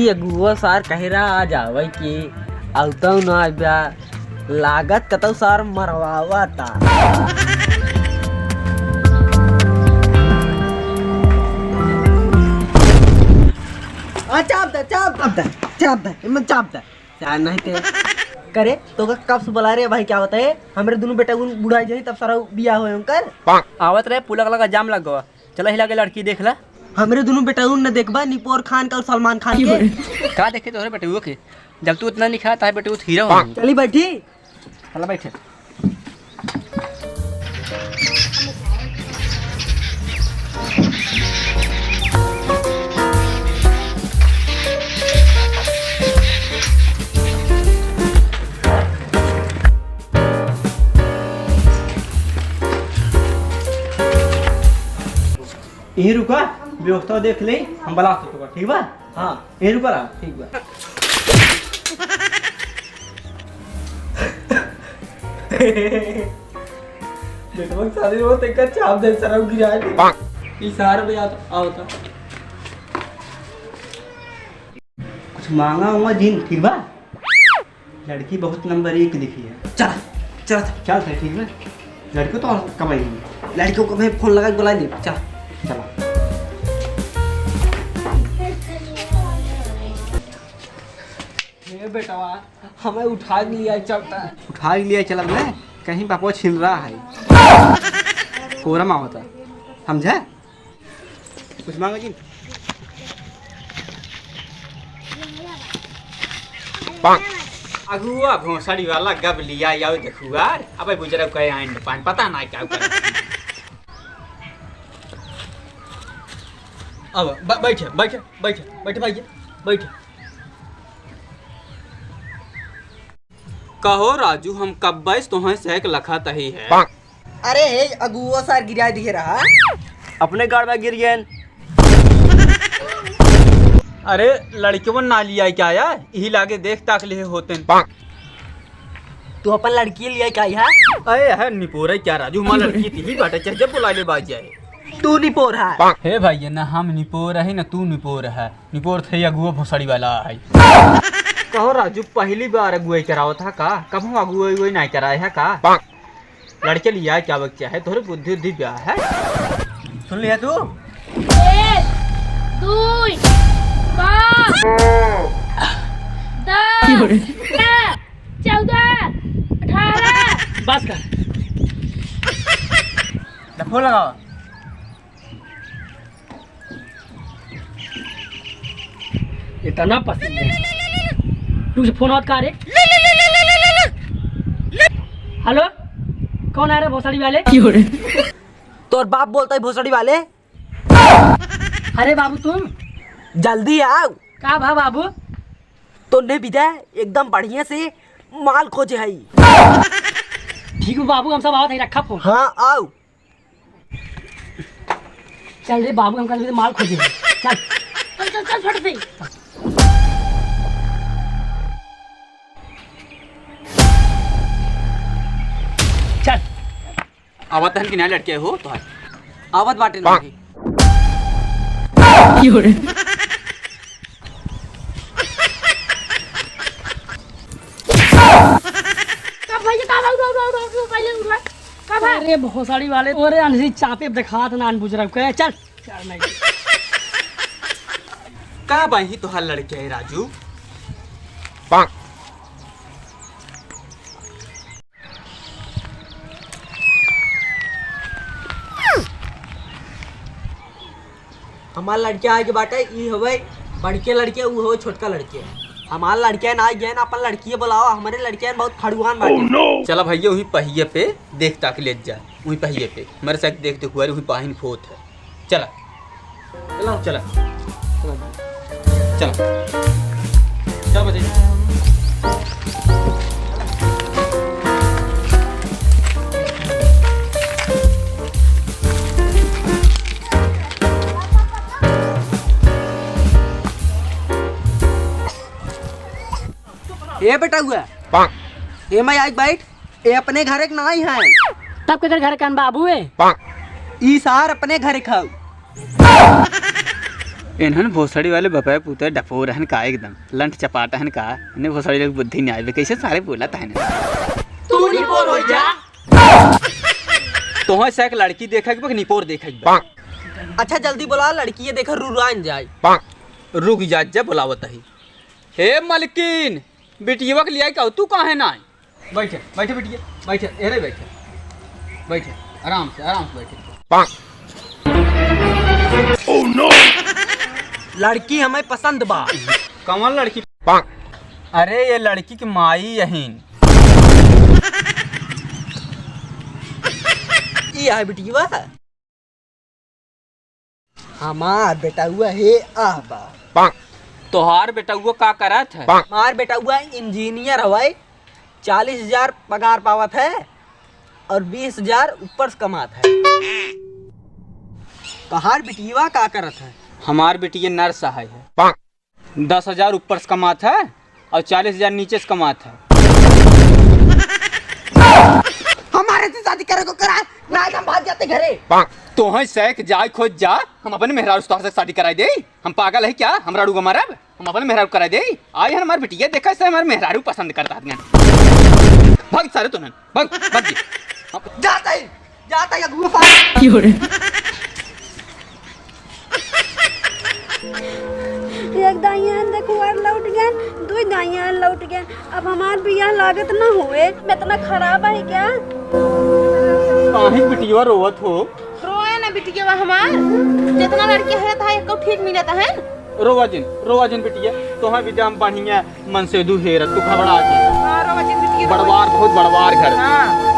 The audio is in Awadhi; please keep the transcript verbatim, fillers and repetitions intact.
ये अगुआ सार कहे रहा आ जावे कि अउतौ ना आइबा, लागत कतौ सार मरवावा ता। आ, चाप दे, चाप दे, चाप दे, इमन चाप दे। चार नहीं ते। करे, तो का कब से बुला रहे भाई, क्या बताए? हमरे दुनू बेटा उन बुढ़ा जाई, तब सारा बियाह होए उनकर। आवत रहे, पुलक लगा जाम लग गवा। चला हिला के लड़की देख ला। हमरे दुनू बेटा उन न देखबा, निपोर खान का और सलमान खान के। का देखे तोहरे बेटुओ के? जब तू इतना निखरा, ताहे बेटुओ तो हीरो हो। चली बैठी। चला बैठे। यहीं रुका, व्यवस्था देख ले, हम बुला तो, ठीक बा? हाँ। यहीं रुका रहा, ठीक बा। बेटवा के शादी में तो एक चाप दे, सरऊ गिरा दे। ई सार बजा तो, आओ तो। कुछ मांगा हुआ जिन, ठीक बा? लड़की बहुत नंबर एक दिखी है। चल, चल, चल। चल, ठीक है। लड़की तो और कब आई? लड़कियों को मैं फोन लगा के बुला ली। चल, चला। हे बेटवा, हमें उठा के लिया चलता। उठा के लिया चलब ने, कहीं बापो छिन रहा है। कोरम आवता, समझे? कुछ मांगो जी। अगुआ भोसड़ी वाला गब लिया आओ देखुआ, अबे बुजरब कहे आइन पान, पता ना क्या करे। अब ब-, बैठे, बैठे, बैठे, बैठे भैया, बैठे। कहो राजू, हम कब्बे से तोहें सैक लखत ही है। अरे हे अगुओ सार गिराए दिए रहा। अपने गाड़ में गिर गए। अरे लड़कियों ना लिया क्या आया, यही लागे देख ताक ले होते। तू अपन लड़की लिया क्या आया? अरे है निपोरे क्या राजू, हमार लड़की ती ही बाटे, चाहे जब बुला ले बाज जाए। तू निपोर है। हे भाई, ना हम निपोर है, ना तू निपोर है। निपोर थे अगुआ भोसड़ी वाला है। कहो राजू, पहली बार अगुआई करावत है का? कबहूँ अगुआई उगुआई नहीं कराए है का? लड़के लिया क्या बच्चा है? थोड़ी बुद्धि उद्धि ब्या है? सुन लिया तू? एक, दुई, पाँच, दस, चौदह, अठारह। बस कर। फोन लगाओ। इतना पसंद है। रुक जा, फोन आवत का रे? हेलो, कौन आ रहा है भोसड़ी वाले? तोर बाप बोलता है भोसड़ी वाले। अरे बाबू तुम जल्दी आओ। का भा बाबू? तोने विजय एकदम बढ़िया से माल खोजे हई। ठीक बा बाबू, हम सब आवत हई, रखा फोन। हाँ आओ। चल रे बाबू, हमका भी तो माल खोजे। चल। चल, चल, चल, फट से। चल। आवत हन कि ना लड़के हो तो है। आवत बाटे ना। का भैया, का भाई, उठा, उठा, उठा, उठा, पहले उठा। का भाई? अरे भोसड़ी वाले, तोरे अनसी चापे देखात नान बुजरब के, चल। चल नहीं। का बाही तोहार लड़के है राजू? हमार लड़के आए के बाटे, ई हवे बड़के लड़के, ऊ हवे छोटका लड़के। हमार लड़के ना आए गए ना, अपन लड़किए बुलाओ, हमरे लड़के बहुत खड़ुआन बाटे। Oh, no! चला भैया, वही पहिए पे देख ताक ले जा, वही पहिए पे मेरे साथ देख, देख हुआ, वही पाहिन फोत है। चला, चला, चला, चला, चला बच्चे। ए बेटा हुआ, ए माई, आज बैठ। ए अपने घरे के नाई है। तब केकर घरे के बाबू है? ई सार अपने घरे खाऊ। इन्हन भोसड़ी वाले बपे पूते डफोर हन का एकदम, लंठ चपाट हन का, इन्हें भोसड़ी लोग बुद्धि नहीं आवे, कैसे सारे बोलत हन। तू निपोर हो जा। तोहर से एक लड़की देखे के बा, निपोर देखे के बा। अच्छा जल्दी बोला, लड़की ये देखा रुरान जाए। रुक जा, जब बुलावत ही। हे मलकिन, बिटियवा के लियाई का, तू काहे ना आई? बैठे, बैठे बिटिया, बैठे, एरे बैठे, बैठे, आराम से, आराम से बैठे। लड़की हमें पसंद बा। कौन लड़की? अरे ये लड़की की माई यहीन। ई है बिटिया। हमार बेटउआ हे आह बा। तोहार बेटउआ का करत है? हमार बेटउआ इंजीनियर हवै, चालीस हजार पगार पावत है और बीस हजार ऊपर से कमात है। तोहार बिटिया का करत है? हमार बिटिया नर्स है, है। दस हजार ऊपर से कमात है और चालीस हजार नीचे से कमात है। हमारे से शादी करे को करा, ना हम भाग जाते घरे। तोहई सैक जाए खोज जा, हम अपने मेहरारू से तोहर से शादी कराई दे। हम पागल है क्या? हम राड़ू को मारब? हम अपने मेहरारू कराई दे। आई हन हमार बिटिया, देखा से हमार मेहरारू पसंद करता है। भाग सारे तोहन, भाग, भाग जी। जाता ही। जाता या घूसा। की हो रे? एक दाइयान देखो और लौट गए, दो दाइयान लौट गए। अब हमार बियाह लागत ना हुए, मैं इतना खराब है क्या? काहे बिटिया रोवत हो? रोए ना बिटिया हमार, जितना लड़के है था एको ठीक मिलत है। रोवा जिन, रोवा जिन बिटिया, तोहा विद्या हम बढ़िया मन से दू हेरत, तू घबरा के। हाँ, रोवा जिन बिटिया, रोवा बड़वार, जिन। बहुत बड़वार घर। हाँ।